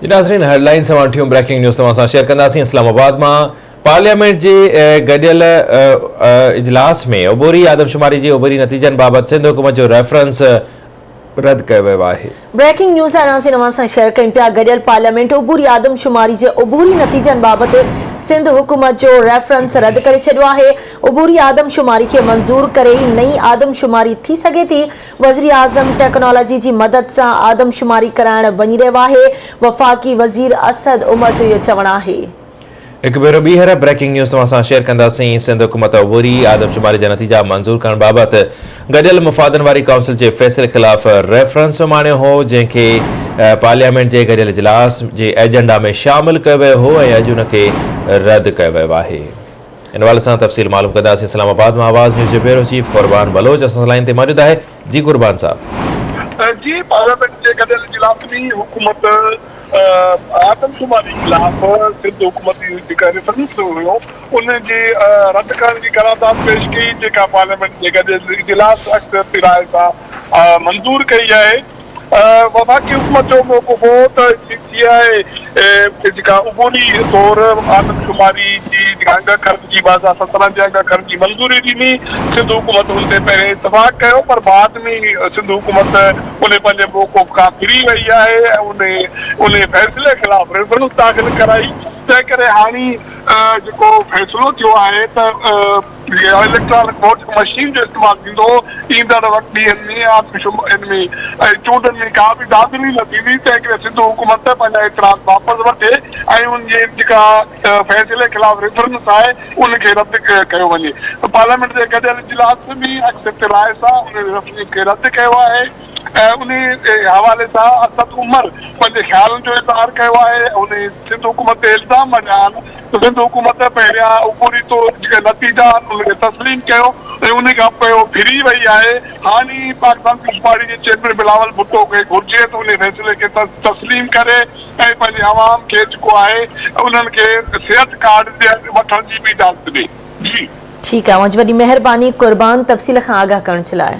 جي ناظرين head lines سوان ٽيون بريڪنگ نيوز توهان سان شيئر ڪنداسين اسلام آباد مان پارليامينٽ جي گڏيل اجلاس ۾ عبوري آدمشماري جي عبوري نتيجن بابت سنڌ حڪومت جو ريفرنس رد ڪيو ويو آهي. بريڪنگ نيوز ناظرين اوهان سان شيئر ڪيون پيا گڏيل پارليامينٽ عبوري آدمشماري جي عبوري نتيجن بابت سنڌ حڪومت جو ريفرنس رد ڪري ڇڏيو آهي عبوري آدمشماري کي منظور ڪري ئي نئين آدمشماري ٿي سگهي ٿي وزيراعظم ٽيڪنالاجي جي مدد سان آدمشماري ڪرائڻ وڃي رهيو آهي، وفاقي وزير اسد عمر جو اهو چوڻ آهي. هڪ ڀيرو ٻيهر بريڪنگ نيوز توهان سان شيئر ڪنداسين، سنڌ حڪومت عبوري آدمشماري جا نتيجا منظور ڪرڻ بابت گڏيل مفادن واري ڪائونسل جي فيصلي خلاف ريفرنس اماڻيو هو، جنهن کي پارليامينٽ جي گڏيل اجلاس جي ايجنڊا ۾ شامل ڪيو ويو هو ۽ اڄ ان کي رد ڪيو ويو آهي. ان حوالي سان تفصيل معلوم ڪنداسين اسلام آباد مان آواز نيوز جو بيورو چيف قربان بلوچ اسان سان لائين تي موجود آهي جي قربان صاحب. جي پارليامينٽ جي گڏيل اجلاس ۾ حڪومت آدمشماري خلاف سنڌ حڪومت جي جيڪا ريفرنس هيو ان جي رد ڪرڻ جي قرارداد پيش ڪئي جيڪا پارليامينٽ جي گڏيل اجلاس اڪثريتي راء سان منظور ڪئي آهي. وفاقي حڪومت جو موقف هو ته سي سي آء اي جيڪا عبوري طور آدمشماري جي جيڪا انگ اکرن جي 2017 جي انگ اکرن جي منظوري ڏني، سنڌ حڪومت ان تي پهرين اتفاق ڪيو پر بعد ۾ سنڌ حڪومت ان پنهنجي موقف کان ڦري وئي آهي ۽ ان فيصلي خلاف ريفرنس داخل ڪرائي تنهن ڪري هاڻي جيڪو فيصلو ٿيو آهي ته اليڪٽرانڪ ووٽنگ مشين جو استعمال ٿيندو، ايندڙ وقت ڏينهن ۾ آدمشماري ۾ ۽ چونڊن ۾ ڪا به ڌانڌلي نه ٿيندي، تنهنڪري سنڌ حڪومت پنهنجا اعتراض واپس وٺي ۽ ان جي جيڪا فيصلي خلاف ريفرنس آهي ان کي رد ڪيو وڃي. پارليامينٽ جي گڏيل اجلاس ۾ اڪثريت راء سان ان ريفرنس کي رد ڪيو آهي ۽ انهي حوالي سان اسد عمر پنهنجي خيالن جو اظهار ڪيو آهي ۽ انهي سنڌ حڪومت تي الزام مڙهيا آهن ته سنڌ حڪومت پهريان عبوري طور جيڪي نتيجا آهن انهن کي تسليم ڪيو ۽ انهي کان پوء هو ڦري وئي آهي، هاڻي پاڪستان پيپلز پارٽي جي چيئرمين بلاول ڀٽو کي گهرجي ته انهي فيصلي کي تسليم ڪري ۽ پنهنجي عوام کي جيڪو آهي انهن کي صحت ڪارڊ ڏيڻ وٺڻ جي به اجازت ڏي. جي. ٺيڪ آهي اوهان جي وڏي مهرباني قربان تفصيل کان آگاهه ڪرڻ جي لاء.